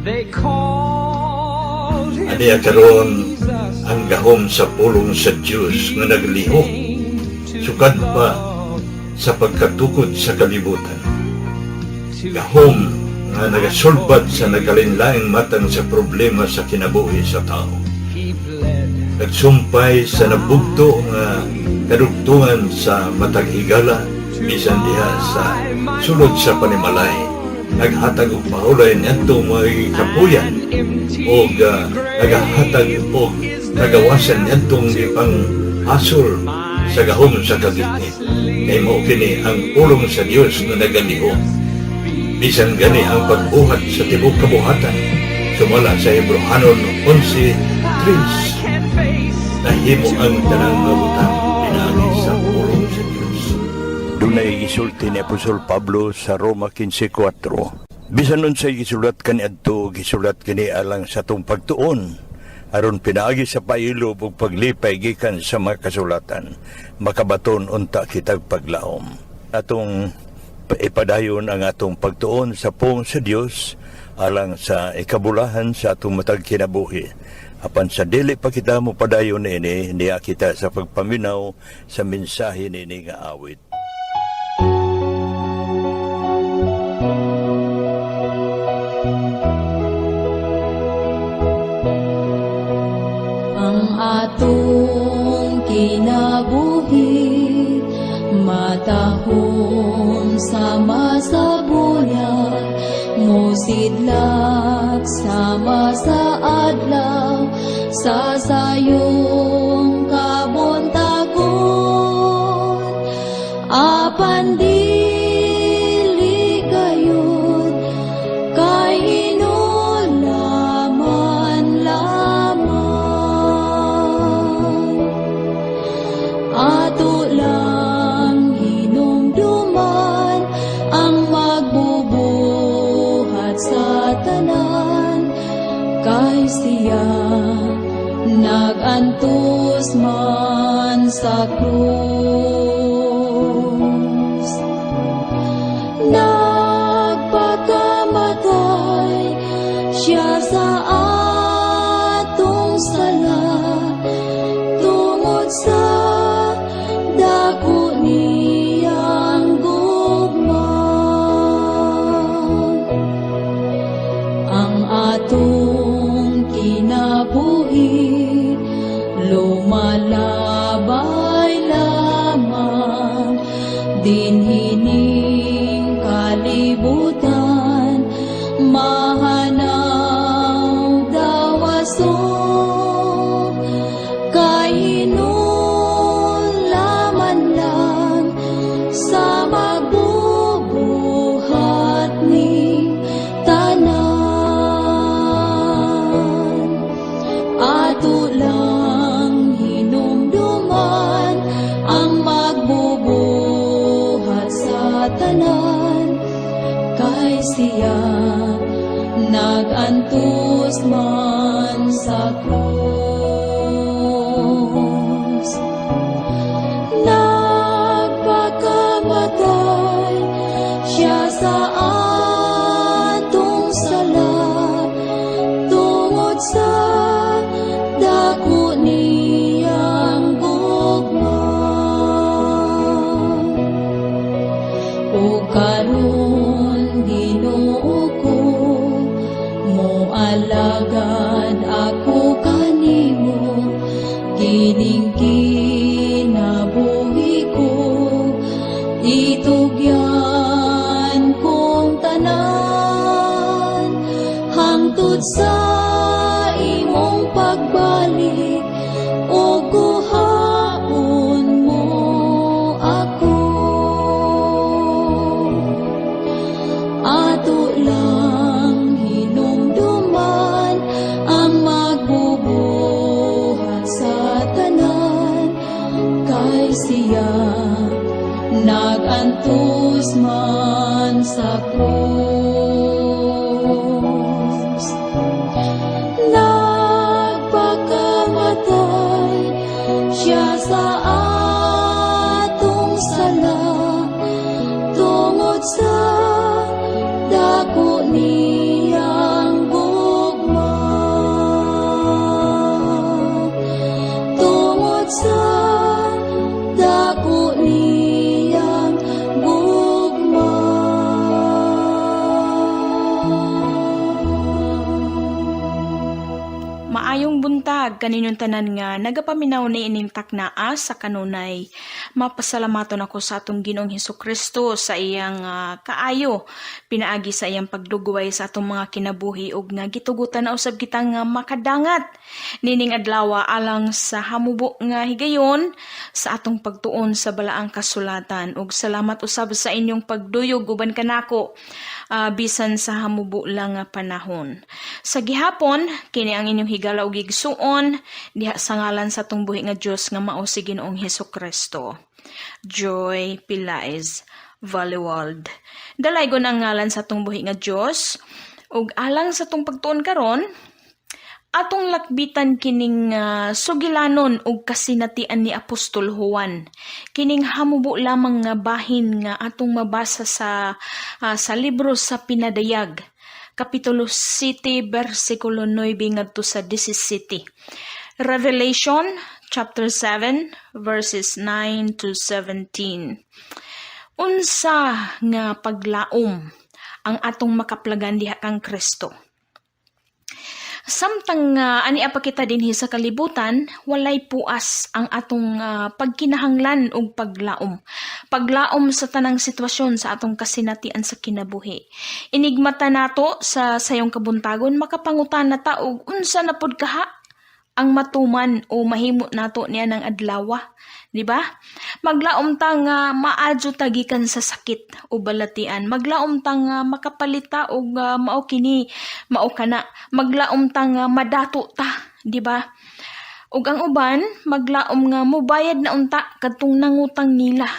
They called him Aniya karon Jesus. Ang gahom sa pulong sa Dios nga naglihok sukad pa sa pagkatukod sa kalibutan. Gahom nga nagasulbad sa nagkalainlaing matang sa problema sa kinabuhi sa tao. He bled. Nagsumpay sa nabugto nga kadugtungan sa matag higala bisan diha sa sulod sa panimalay. Naghatag og pahulay niadto mga kapuyan og nagahatag og kagawasan niadtong gipang hasol sa gahom sa kagitnit. Kay mao kini ang pulong sa Dios nga nagalihok. Bisan gani ang pagbuhat sa tibuok kabuhatan, sumala sa Hebrohanon 11:3, Can face nahimo ang tanang mga butang pinaagi sa pulong sa Dios. Dunay gisulti ni Apostol Pablo sa Roma 15:4. Bisan unsay gisulat kaniadto, gisulat kini alang sa atong pagtuon aron pinaagi sa pailob ug paglipay gikan sa mga kasulatan, makabaton unta kitag paglaom. Atong ipadayon ang atong pagtuon sa pulong sa Dios alang sa ikabulahan sa atong matag kinabuhi. Apan sa dili pa kita mo padayon ini, niya kita sa pagpaminaw sa mensahe nini nga awit. Ang atong kinabuhi matahom sama sa bulan, musidlak sama sa adlaw sa sayong kabuntagon. Apan dili gayud kay hinulaman lamang. Ato lang hinumduman ang magbubuhat sa tanan, kay siya nagantos man sa krus. Nagpakamatay siya sa atong sala tungod sa dako niyang gugma. Ang atong kinabuhi lumalabay lamang dinhining kalibutan, mahanaw dawason kay hinulaman lang sa magbubuhat ning tanan. Ato lang hinumduman ang magbubuhat sa tanan, kay siya nagantos man sa krus. Nagpakamatay siya sa atong sala tungod sa dako niyang gugma. O karon, Ginoo ko, moalagad ako kanimo, kining kinabuhi ko itugyan kong tanan hangtod sa imong pagbalik o kuhaon mo ako. Ato lang hinumduman ang magbubuhat sa tanan, kay siya nagantos man sa krus. Nagpakamatay siya sa atong sala tungod sa dako niyang gugma. Buntag kaninyong tanan nga nagapaminaw ni ining taknaa sa kanunay. Mapasalamaton ako sa atong Ginoong Hesus Kristo sa iyang kaayo pinaagi sa iyang pagdugway sa atong mga kinabuhi ug nga gitugutan na usab kita nga makadangat nining adlaw alang sa hamubo nga higayon sa atong pagtuon sa balaang kasulatan. Ug salamat usab sa inyong pagduyog uban kanako bisan sa hamubo lang nga panahon. Sa gihapon, kini ang inyong higala ug igsuon diha sa ngalan sa atong buhi nga Dios nga mao si Ginoong Hesus Kristo. Joy Pilaez Vallewald. Dalaygon ang ngalan sa atong buhi nga Dios ug alang sa atong pagtuon karon, atong lakbitan kining sugilanon ug kasinatian ni Apostol Juan. Kining hamubo lamang nga bahin nga atong mabasa sa libro sa Pinadayag, Kapitulo 7 bersikulo 9 ngadto sa 17. Revelation chapter 7 verses 9 to 17. Unsa nga paglaom ang atong makaplagan diha kang Kristo? Samtang ani pa kita dinhi sa kalibutan, walay puas ang atong pagkinahanglan og paglaom. Paglaom sa tanang sitwasyon sa atong kasinatian sa kinabuhi. Inigmata nato sa sayong kabuntagon, makapangutana ta og unsa na pud kaha ang matuman o mahimo nato niya ng adlaw, di ba? Maglaom ta nga maadyo ta gikan sa sakit o balatian. Maglaom ta nga makapalita og mao kini, mao kana. Maglaom ta nga madato ta, di ba? Ug ang uban maglaom nga mobayad na unta kadtong nangutang nila.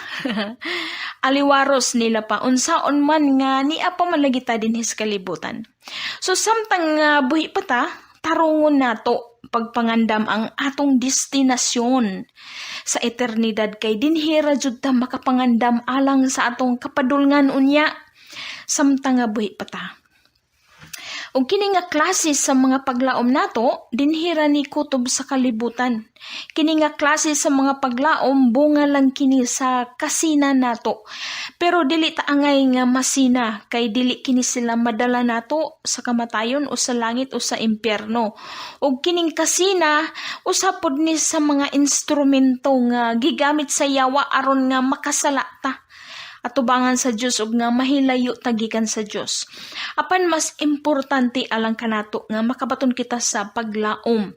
Aliwaros nila pa unsaon man nga nia pa man lagi ta dinhi sa kalibutan. So samtang buhi pa ta, tarungon nato pagpangandam ang atong destinasyon sa eternidad kay dinhi ra jud ta makapangandam alang sa atong kapadulngan unya samtang nga buhi pa ta. Ug kini nga klase sa mga paglaom nato, dinhi ra ni kutob sa kalibutan. Kini nga klase sa mga paglaom, bunga lang kini sa kasina nato. Pero dili ta angay nga masina kay dili kini sila madala nato sa kamatayon o sa langit o sa impyerno. Ug kining kasina usa pod ni sa mga instrumento nga gigamit sa yawa aron nga makasala ta atubangan sa Dios ug nga mahilayo ta gikan sa Dios. Apan mas importante alang kanato nga makabaton kita sa paglaom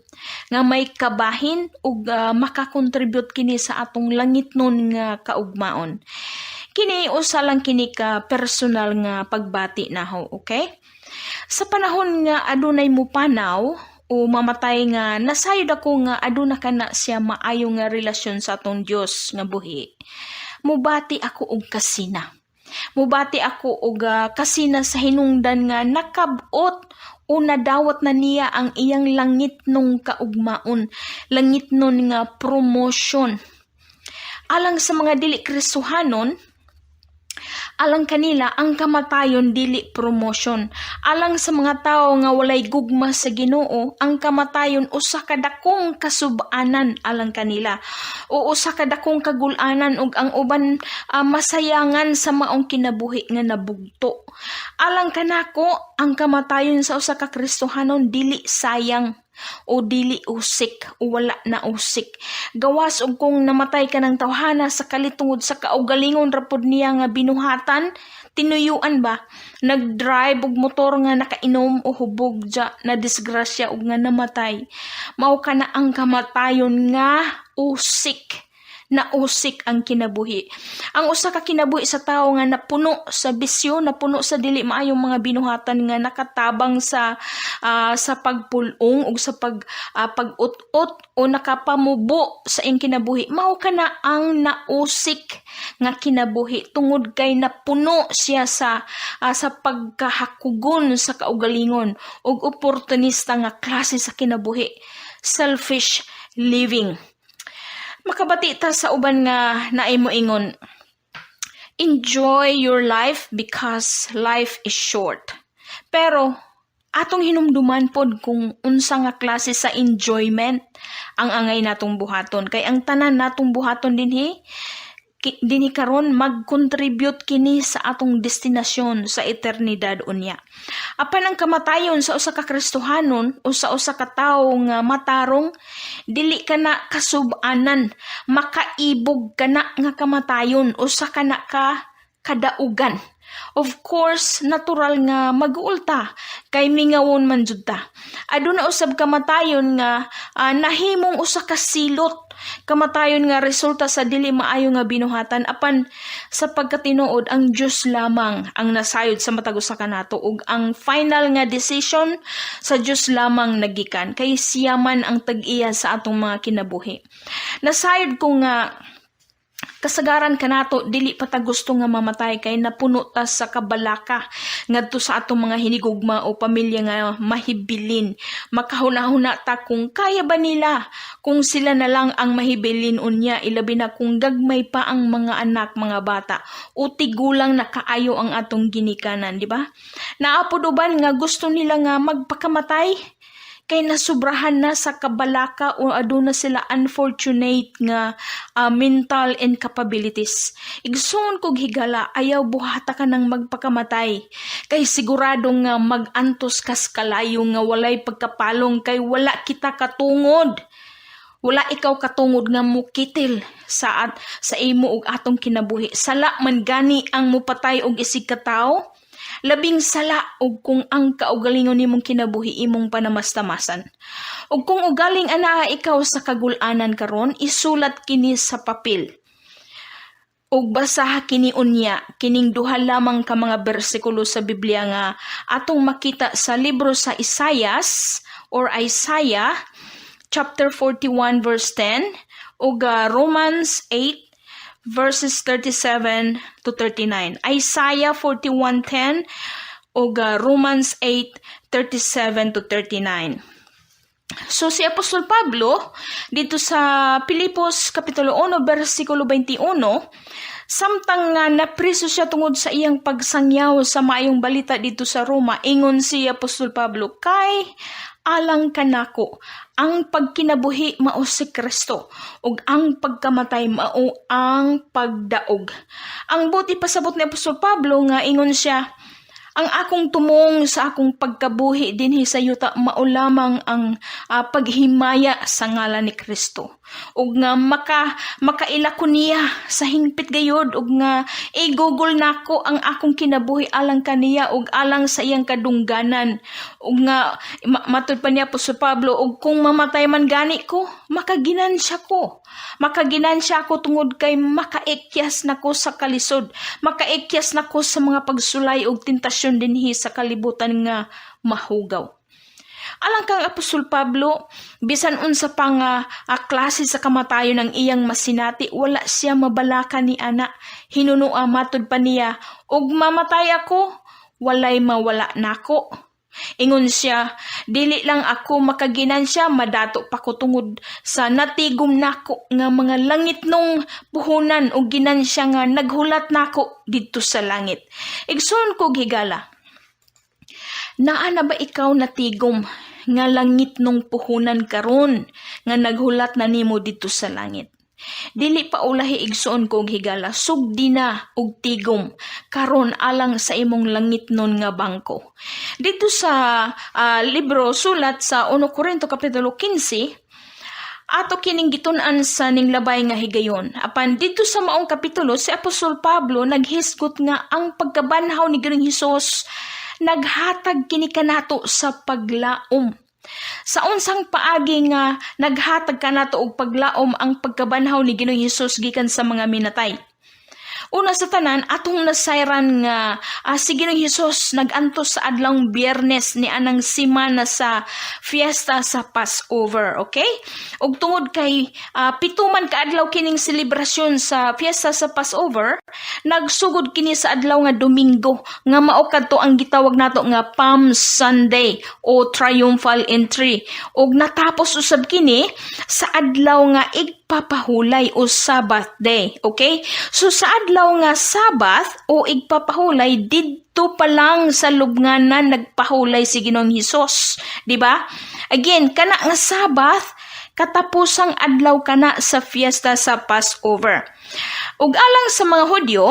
nga may kabahin ug makakontribute kini sa atong langitnon nga kaugmaon. Kini usa lang kini ka personal nga pagbati naho, okay? Sa panahon nga adunay mupanaw o mamatay nga nasayod ako nga aduna kana siya maayo nga relasyon sa atong Dios nga buhi, mubati ako og kasina. Mubati ako og kasina sa hinungdan nga nakab-ot o nadawat na niya ang iyang langitnong kaugmaon, langitnon nga promotion. Alang sa mga dili Kristohanon, alang kanila ang kamatayon dili promotion. Alang sa mga tawo nga walay gugma sa Ginoo, ang kamatayon usa ka dakong kasub-anan alang kanila. O usa ka dakong kagul-anan ug ang uban masayangan sa maong kinabuhi nga nabugto. Alang kanako, ang kamatayon sa usa ka Kristohanon dili sayang o dili usik o wala na usik. Gawas og kung namatay ka ng tawhana sa kalitungod sa kaugalingon ra pod niya nga binuhatan, tinuyuan ba? Nag-drive og motor nga nakainom o hubog dya na disgrasya og nga namatay. Mao kana ang kamatayon nga usik, nausik ang kinabuhi. Ang usa ka kinabuhi sa tawo nga napuno sa bisyo, napuno sa dili maayong mga binuhatan nga nakatabang sa pagpulong ug sa pag-ut-ut o nakapamubo sa iyang kinabuhi. Mao kana ang nausik nga kinabuhi tungod kay napuno siya sa pagkahakugon sa kaugalingon ug oportunista nga klase sa kinabuhi, selfish living. Makabati ta sa uban nga naay moingon, "Enjoy your life because life is short." Pero atong hinumduman pod kung unsa nga klase sa enjoyment ang angay natong buhaton kay ang tanan natong buhaton dinhi karon mag-contribute kini sa atong destinasyon sa eternidad unya. Apan ang kamatayon sa usa ka Kristohanon o sa usa ka tawo nga matarong, dili ka na kasub-anan, makaibog ka na nga kamatayon, usa ka na ka kadaugan. Of course, natural nga maguol ta kay mingawon man jud ta. Aduna usab kamatayon nga nahimong usa ka silot, kamatayon nga resulta sa dili maayo nga binuhatan, apan sa pagkatinuod, ang Dios lamang ang nasayod sa matag usa kanato ug ang final nga decision sa Dios lamang nagikan kay siya man ang tag-iya sa atong mga kinabuhi. Nasayod ko nga kasagaran kanato, dili pa ta gusto nga mamatay kay napuno ta sa kabalaka ngadto sa atong mga hinigugma o pamilya nga mahibilin. Makahuna-huna ta kung kaya ba nila kung sila na lang ang mahibilin unya, ilabi na kung gagmay pa ang mga anak, mga bata o tigulang na kaayo ang atong ginikanan, di ba? Naa pod uban nga gusto nila nga magpakamatay kay nasubrahan na sa kabalaka o aduna sila unfortunate nga mental incapabilities. Igsoon kog higala, ayaw buhata ka ng magpakamatay kay sigurado nga mag-antos kas kalayo nga walay pagkapalong kay wala kita katungod. Wala ikaw katungod nga mukitil sa at sa imo ug atong kinabuhi. Sala man gani ang mupatay og isig ka tawo, labing sala og kung ang kaugalingon nimong kinabuhi imong panamastamasan. Ug kung ugaling anaa ikaw sa kagul-anan karon, isulat kini sa papel. Ug basaha kini unya, kining duha lamang ka mga bersikulo sa Biblia nga atong makita sa libro sa Isaias or Isaiah chapter 41 verse 10 ug Romans 8 verses 37 to 39. Isaiah 41:10 ug Romans 8:37 to 39. So si Apostol Pablo dito sa Pilipos kapitulo 1 bersikulo 21, samtang nga napriso siya tungod sa iyang pagsangyaw sa maayong balita dito sa Roma, ingon si Apostol Pablo, "Kay alang kanako, ang pagkinabuhi mao si Kristo ug ang pagkamatay mao ang pagdaog." Ang buot ipasabot ni Apostol Pablo nga ingon siya, ang akong tumong sa akong pagkabuhi dinhi sa yuta mao lamang ang paghimaya sa ngalan ni Kristo. Ug nga makaila ko niya sa hingpit gayod ug nga igugol nako ang akong kinabuhi alang kaniya ug alang sa iyang kadungganan. Ug nga matud pa niya Apostol Pablo, ug kung mamatay man gani ko, makaginansya ko. Makaginansya ako tungod kay makaikyas nako sa kalisod, makaikyas nako sa mga pagsulay ug tentasyon dinhi sa kalibutan nga mahugaw. Alang kang Apostol Pablo, bisan unsa pa nga klase sa kamatayon ang iyang masinati, wala siya mabalaka ni ana. Hinunua, matud pa niya, "Ug mamatay ako, walay mawala nako." Ingon siya, "Dili lang ako makaginansya, madato pa ko tungod sa natigom nako nga mga langitnong puhunan o ginansya nga naghulat nako didto sa langit." Igsoon ko higala, naa na ba ikaw natigom nga langitnong puhunan karon nga naghulat na nimo didto sa langit? Dili pa ulahi, igsoon ko og higala, sugdi na og tigom karon alang sa imong langitnon nga bangko. Dito sa libro sulat sa 1 Corinto kapitulo 15, ato kining gitun-an sa ninglabay nga higayon. Apan dito sa maong kapitulo, si Apostol Pablo naghisgot nga ang pagkabanhaw ni Ginoong Hesus naghatag kini kanato sa paglaom. Sa unsang paagi nga naghatag kanato og paglaom ang pagkabanhaw ni Ginoong Hesus gikan sa mga minatay? Una sa tanan, atong nasayran nga si Ginoong Hesus nag-antos sa adlawng Biyernes ni anang semana sa fiesta sa Passover, okay? Ug tungod kay 7 man ka adlaw kining selebrasyon sa fiesta sa Passover, nagsugod kini sa adlaw nga Domingo nga mao kadto ang gitawag nato nga Palm Sunday o Triumphal Entry. Ug natapos usab kini sa adlaw nga Igpapahulay o Sabbath day, okay? So sa adlaw nga Sabbath o Igpapahulay, didto pa lang sa lubnganan nagpahulay si Ginoong Hesus, di ba? Again, kana nga Sabbath, katapusang adlaw kana sa fiesta sa Passover. Ug alang sa mga Hudyo,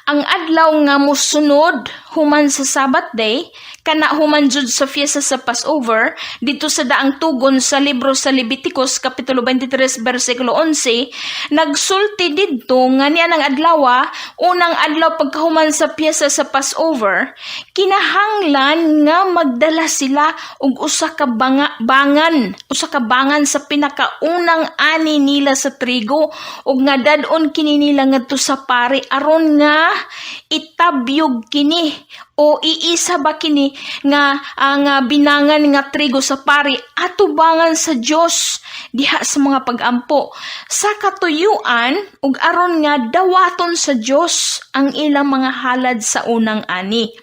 Ang adlaw nga mosunod human sa Sabbath day, kana human jud sa fiesta sa Passover, dito sa daang tugon sa libro sa Leviticus kapitulo 23 bersikulo 11, nagsulti didto nga niya ng adlaw, unang adlaw pagkahuman sa piyesta sa Passover, kinahanglan nga magdala sila og usa ka bangan, usa ka bangan sa pinakaunang ani nila sa trigo ug nga dad-on kini nila ngadto sa pari aron nga itabyog kini o iisa ba kini nga ang binangan nga trigo sa pari atubangan sa Dios diha sa mga pagampo sa katuyuan ug aron nga dawaton sa Dios ang ilang mga halad sa unang ani.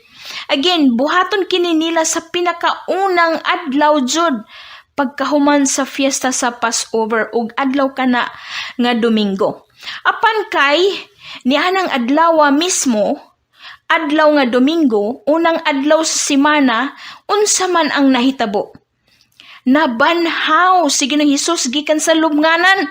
Again, buhaton kini nila sa pinakaunang adlaw jud pagkahuman sa fiesta sa Passover ug adlaw kana nga Domingo. Apan kay nianang adlaw mismo, adlaw nga Domingo, unang adlaw sa semana, unsa man ang nahitabo? Nabanhaw si Ginoong Hesus gikan sa lubnganan.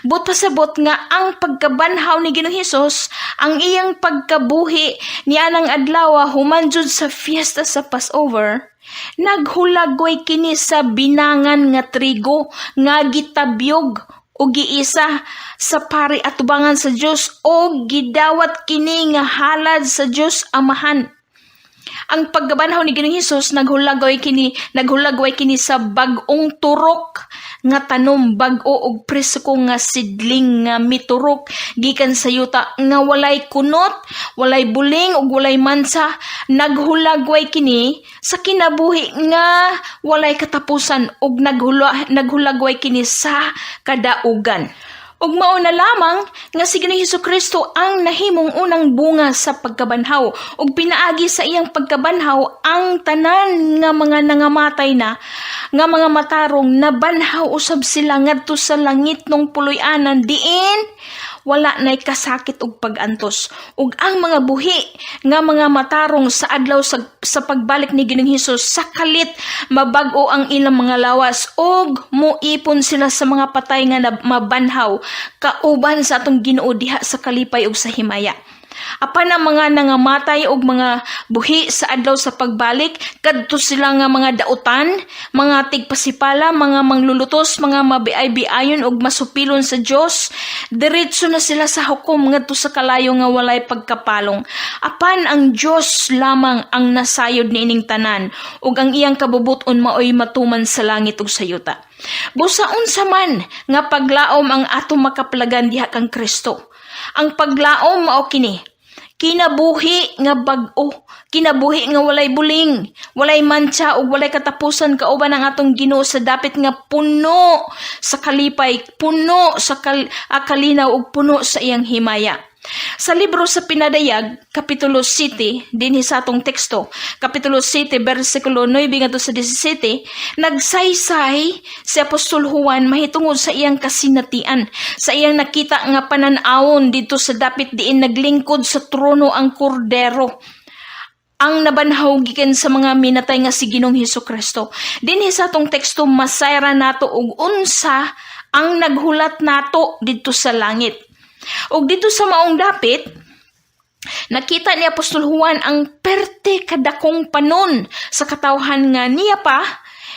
Buot pasabot nga ang pagkabanhaw ni Ginoong Hesus, ang iyang pagkabuhi nianang adlaw human jud sa fiesta sa Passover, naghulagway kini sa binangan nga trigo nga gitabyog o giisa sa pari atubangan sa Dios o gidawat kini nga halad sa Dios Amahan. Ang pagkabanhaw ni Ginoong Hesus naghulagway kini sa bag-ong turok nga tanom, bag-o og presko nga sidling nga miturok gikan sa yuta nga walay kunot, walay buling ug walay mansa. Naghulagway kini sa kinabuhi nga walay katapusan ug naghulagway kini sa kadaugan. Ug mao na lamang nga si Ginoong Hesus Kristo ang nahimong unang bunga sa pagkabanhaw ug pinaagi sa iyang pagkabanhaw, ang tanan nga mga nangamatay na nga mga matarong, nabanhaw usab sila ngadto sa langit nung puloy-anan diin wala nay kasakit ug pag-antos. Ug ang mga buhi nga mga matarong sa adlaw sa pagbalik ni Ginoong Hesus, sa kalit mabag-o ang ilang mga lawas ug moipon sila sa mga patay nga mabanhaw kauban sa atong Ginoo diha sa kalipay ug sa himaya. Apan ang mga nangamatay og mga buhi sa adlaw sa pagbalik, kadto sila nga mga dautan, mga tigpasipala, mga manglulutos, mga mabiay-biayon ug masupilon sa Dios, diretso na sila sa hukom ngadto sa kalayo nga walay pagkapalong. Apan ang Dios lamang ang nasayod niining tanan ug ang iyang kabubuton maoy matuman sa langit ug sa yuta. Busa unsa man nga paglaom ang atong makaplagan diha kang Kristo. Ang paglaom mao kini: kinabuhi nga bag-o, kinabuhi nga walay buling, walay mantsa ug walay katapusan kauban ang atong Ginoo sa dapit nga puno sa kalipay, puno sa kalinaw ug puno sa iyang himaya. Sa libro sa Pinadayag, Kapitulo 7, dinhi sa atong teksto, Kapitulo 7, versikulo 9 ngadto sa 17, nagsaysay si Apostol Juan mahitungod sa iyang kasinatian, sa iyang nakita nga panan-awon didto sa dapit diin naglingkod sa trono ang Kordero, ang nabanhaw gikan sa mga minatay nga si Ginoong Hesus Kristo. Dinhi sa atong teksto, masayra nato og unsa ang naghulat nato didto sa langit. Ug didto sa maong dapit, nakita ni Apostol Juan ang perte kadakong panon sa katawhan nga niya pa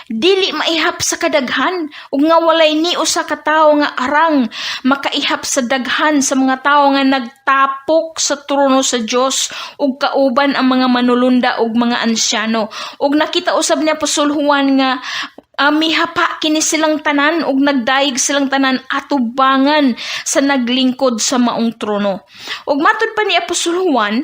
dili maihap sa kadaghan ug nga walay ni usa ka tawo nga arang makaihap sa daghan sa mga tawo nga nagtapok sa trono sa Dios ug kauban ang mga manulunda ug mga ansyano. Ug nakita usab ni Apostol Juan nga mihapa kini silang tanan ug nagdayeg silang tanan atubangan sa naglingkod sa maong trono. Ug matud pa ni Apostol Juan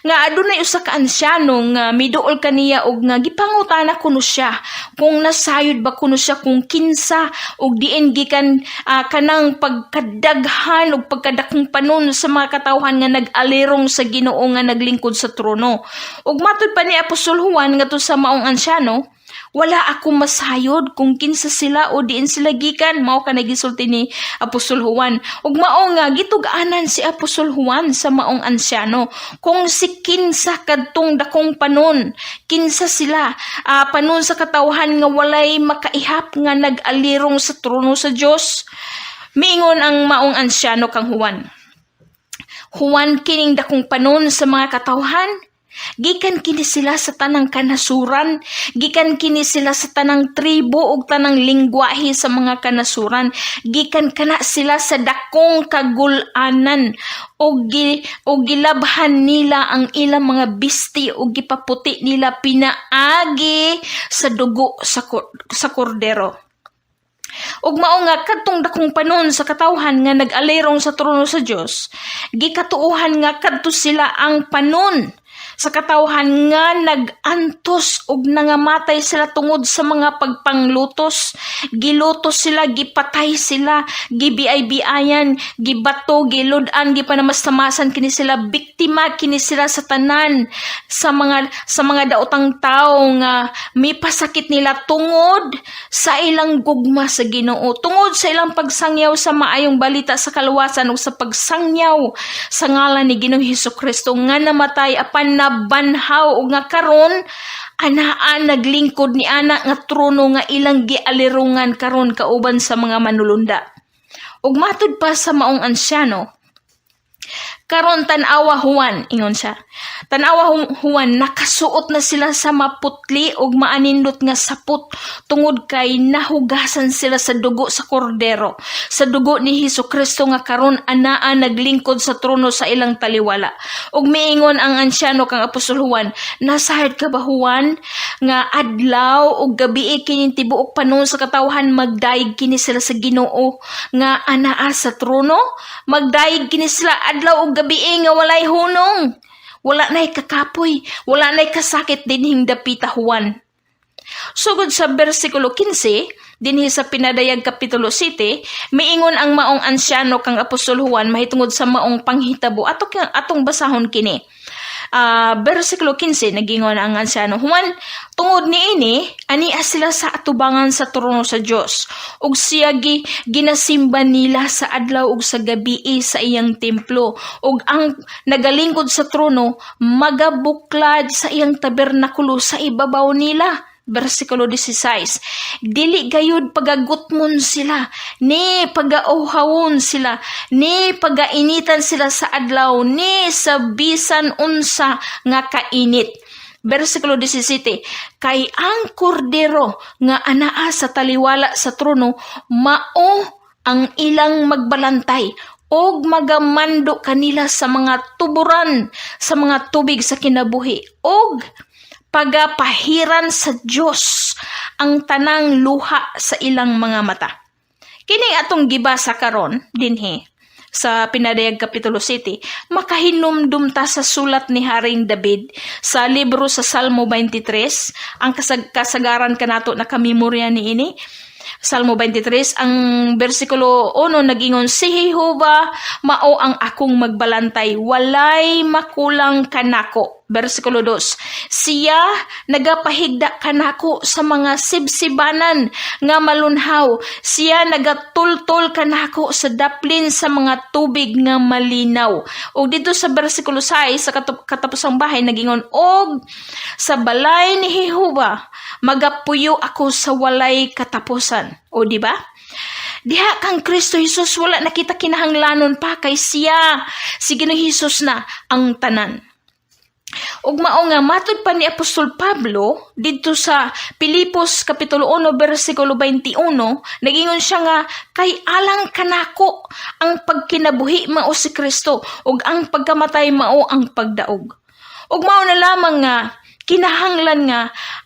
nga adunay usa ka ansyano nga miduol kaniya ug nga gipangutana kuno siya kung nasayod ba kuno siya kung kinsa ug diin gikan kanang pagkadaghan ug pagkadakong panon sa mga katawhan nga nag-alirong sa Ginoo nga naglingkod sa trono. Ug matud pa ni Apostol Juan ngadto sa maong ansyano, "Wala ako masayod kung kinsa sila o diin sila gikan." Mao ka gisulti ni Apostol Juan. Ug mao nga gitug-anan si Apostol Juan sa maong ansyano kung si kinsa kadtong dakong panon, kinsa sila, panon sa katawhan nga walay makaihap nga nag-alirong sa trono sa Dios. Miingon ang maong ansyano kang Juan, Juan, kining dakong panon sa mga katawhan, gikan kini sila sa tanang kanasuran, gikan kini sila sa tanang tribo ug tanang lingwahe sa mga kanasuran, gikan kana sila sa dakong kagul-anan ug gilabhan nila ang ilang mga bisti ug gipaputi nila pinaagi sa dugo sa kordero. Ug mao nga kadtong dakong panon sa katawhan nga nag-alirong sa trono sa Dios, gikatuohan nga kadto sila ang panon sa katawhan nga nag-antos ug nangamatay sila tungod sa mga pagpanglutos. Gilutos sila, gipatay sila, gibiay-biayan, gibato, gilud-an, gipanamastamasan kini sila, biktima kini sila sa tanan sa mga daotang tawo nga mipasakit nila tungod sa ilang gugma sa Ginoo, tungod sa ilang pagsangyaw sa maayong balita sa kaluwasan ug sa pagsangyaw sa ngalan ni Ginoong Hesus Kristo nga namatay apan nabanhaw ug nga karon anaa naglingkod ni ana nga trono nga ilang gialirungan karon kauban sa mga manulunda. Ug matud pa sa maong ansyano, "Karon tan-awa, Juan," ingon siya. "Tan-awa, Juan, nakasuot na sila sa maputli ug maanindot nga sapot tungod kay nahugasan sila sa dugo sa kordero, sa dugo ni Hesus Kristo nga karon anaa naglingkod sa trono sa ilang taliwala." Ug miingon ang ansyano kang Apostol Juan, "Nasayod ka ba, Juan, nga adlaw ug gabi kining tibuok panon sa katawhan magdayeg kini sila sa Ginoo nga anaa sa trono? Magdayeg kini sila adlaw ug gabi nga walay hunong. Wala na'y kakapoy, wala na'y kasakit dinhing dapita, Juan." Sugod sa bersikulo 15, dinhi sa Pinadayag Kapitulo 7, miingon ang maong ansyano kang Apostol Juan mahitungod sa maong panghitabo. Atong basahon kini. Bersikulo 15, nagingon ang ansyano, "Juan, tungod niini, ania sila sa atubangan sa trono sa Dios ug siya ginasimba nila sa adlaw ug sa gabi sa iyang templo, ug ang nagalingkod sa trono magabuklad sa iyang tabernakulo sa ibabaw nila." Versikulo 16. "Dili gayud pagagutmon sila, ni pagauhawon sila, ni pagainitan sila sa adlaw, ni sa bisan unsa nga kainit." Versikulo 17, "Kay ang kordero nga anaa sa taliwala sa trono mao ang ilang magbalantay og magamando kanila sa mga tuburan sa mga tubig sa kinabuhi og pagapahiran sa Dios ang tanang luha sa ilang mga mata." Kini atong gibasa karon dinhi sa Pinadayag Kapitulo 7, makahinumdum ta sa sulat ni Haring David sa libro sa Salmo 23, ang kasagaran kanato nakamemorya niini. Salmo 23, ang bersikulo 1 nagingon, "Si Jehova mao ang akong magbalantay, walay makulang kanako." Bersikulo 2, "Siya nagapahigda kanako sa mga sibsibanan nga malunhaw. Siya nagatultol kanako sa daplin sa mga tubig nga malinaw." Ug dito sa bersikulo 6 sa katapusang bahin nagingon, "Og sa balay ni Jehova magapuyo ako sa walay katapusan." O di ba? Diha kang Kristo Jesus wala na kita kinahanglanon pa kay siya si Ginoong Hesus na ang tanan. Ug mao nga matud pa ni Apostol Pablo didto sa Pilipos kapitulo 1 bersikulo 21, nagingon siya nga kay alang kanako ang pagkinabuhi mao si Kristo ug ang pagkamatay mao ang pagdaog. Ug mao na lamang nga kinahanglan nga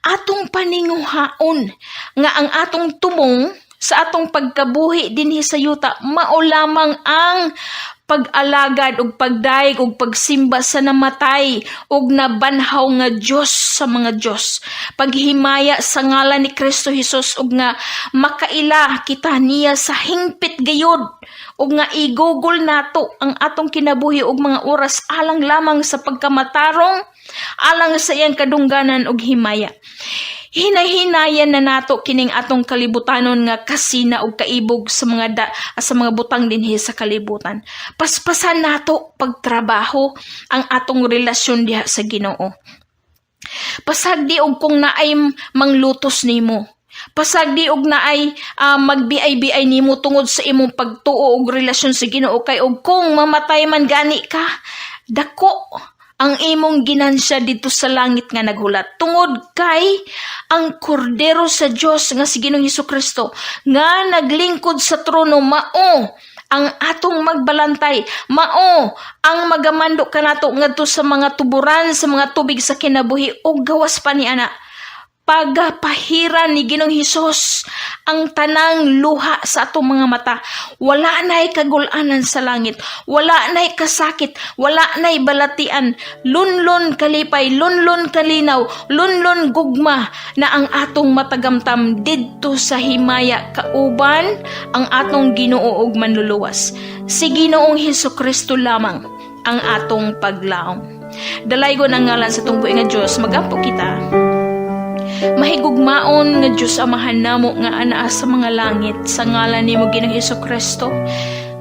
atong paninguhaon nga ang atong tumong sa atong pagkabuhi dinhi sa yuta mao lamang ang pag-alagad ug pagdayeg ug pagsimba sa namatay ug nabanhaw nga Dios sa mga Dios. Paghimaya sa ngalan ni Kristo Hesus ug nga makaila kita niya sa hingpit gayud ug nga igugol nato ang atong kinabuhi ug mga oras alang lamang sa pagkamatarong, alang sa iyang kadungganan ug himaya. Hinay-hinayan na nato kining atong kalibutanon nga kasina ug kaibog sa mga butang dinhi sa kalibutan. Paspasan nato pagtrabaho ang atong relasyon diha sa Ginoo. Pasagdi og kung naay manglutos nimo. Pasagdi og naay magbiay-biay nimo tungod sa imong pagtuo og relasyon sa Ginoo, kay og kung mamatay man gani ka, dako ang imong ginansya dito sa langit nga naghulat. Tungod kay ang kordero sa Dios nga si Ginoong Hesus Kristo nga naglingkod sa trono mao ang atong magbalantay, mao ang magamando kanato ngadto sa mga tuburan, sa mga tubig sa kinabuhi, ug gawas pa ni ana, pagapahira ni Ginoong Hesus ang tanang luha sa atong mga mata. Wala na'y kagulanan sa langit. Wala na'y kasakit. Wala na'y balatian. Lunlun kalipay, lunlun kalinaw, lunlun gugma na ang atong matagamtam didto sa himaya kauban ang atong Ginoo ug Manluluwas. Si Ginoong Hesus Kristo lamang ang atong paglaom. Dalaygon ang ngalan sa atong buhi nga Dios. Magampo kita. Mahigugmaon nga Diyos Amahan namo nga anaa sa mga langit, sa ngalan nimo, Ginoong Hesus Kristo.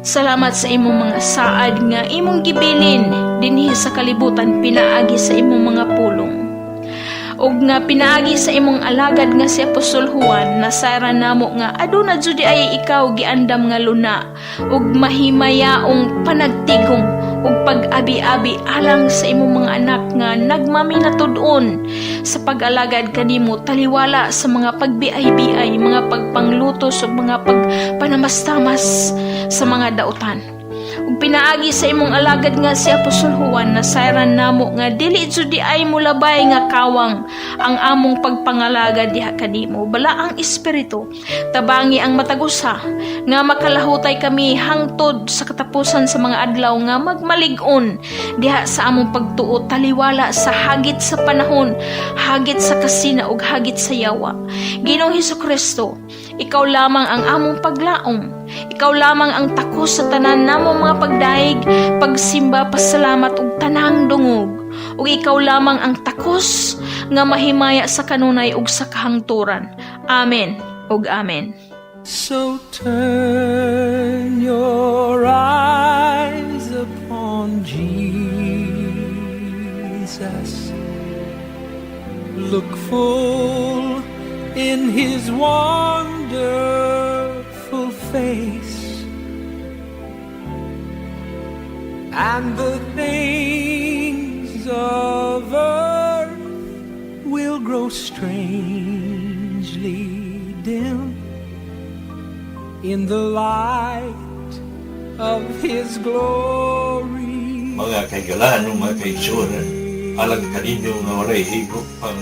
Salamat sa imong mga saad nga imong gibilin dinhi sa kalibutan pinaagi sa imong mga pulong. Ug nga pinaagi sa imong alagad nga si Apostol Juan, nasayran namo nga aduna jud ay ikaw giandam nga luna ug mahimayaong panagtigom ug pag-abi-abi alang sa imong mga anak nga nagmaminatud-on sa pag-alagad kanimo taliwala sa mga pagbiay-biay, mga pagpanglutos ug mga pagpanamastamas sa mga dautan. Ug pinaagi sa imong alagad nga si Apostol Juan, nasayran namo nga dili jud diay mulabay nga kawang ang among pagpangalagad diha kanimo. Balaang Espiritu, tabangi ang matag usa nga makalahutay kami hangtod sa katapusan sa mga adlaw nga magmalig-on diha sa among pagtuo taliwala sa hagit sa panahon, hagit sa kasina ug hagit sa yawa. Ginoong Hesus Kristo, ikaw lamang ang among paglaom. Ikaw lamang ang takos sa tanan namong mga pagdayeg, pagsimba, pasalamat ug tanang dungog. Ug ikaw lamang ang takos nga mahimaya sa kanunay ug sa kahangturan. Amen ug amen. So turn your eyes upon Jesus. Look full in his wonderful face, and the things of earth will grow strangely dim in the light of his glory. Mga kahigalaan, mga kaigsuonan, alang kaninyo nga walay higop pang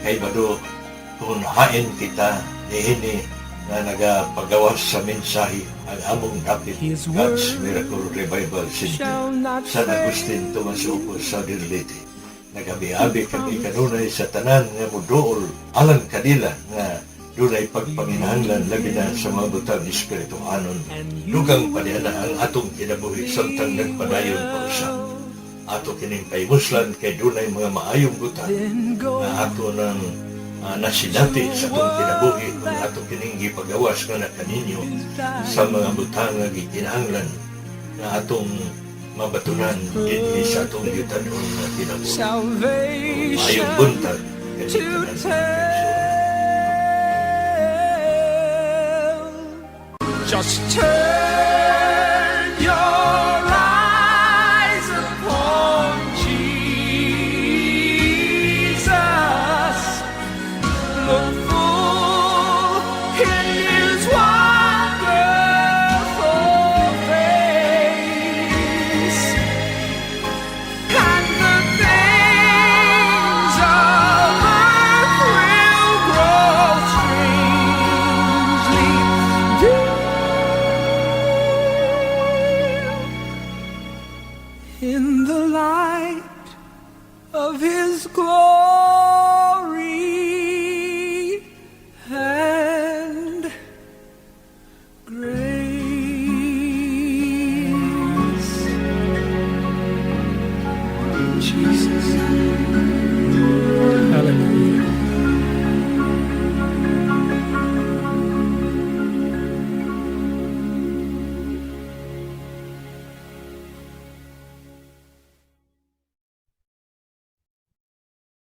kahibalo kung hain kita niini nga nagapagawas sa mensahe, ang among dapit His God's word Miracle Revival Center, shall not San Agustin, Tomas Opo, Southern Leyte. Nagabi-abi kami kanunay sa tanan nga muduol alang kanila nga dunay pagpanginahanglan, labi na sa mga butang espirituhanon. Dugang pa niya na ang atong kinabuhi samtang nagpadayon pa usab. Ato kining pahimuslan kay dunay mga maayong butang Then go nga ato nang nasinati sa atong kinabuhi kung ato kining gipagawas nga na kaninyo sa mga butang nga gikinahanglan nga atong mabatunan dinhi sa atong yutanon nga kinabuhi. Salvation Maayong buntag to kaning tanan. Tell. Just turn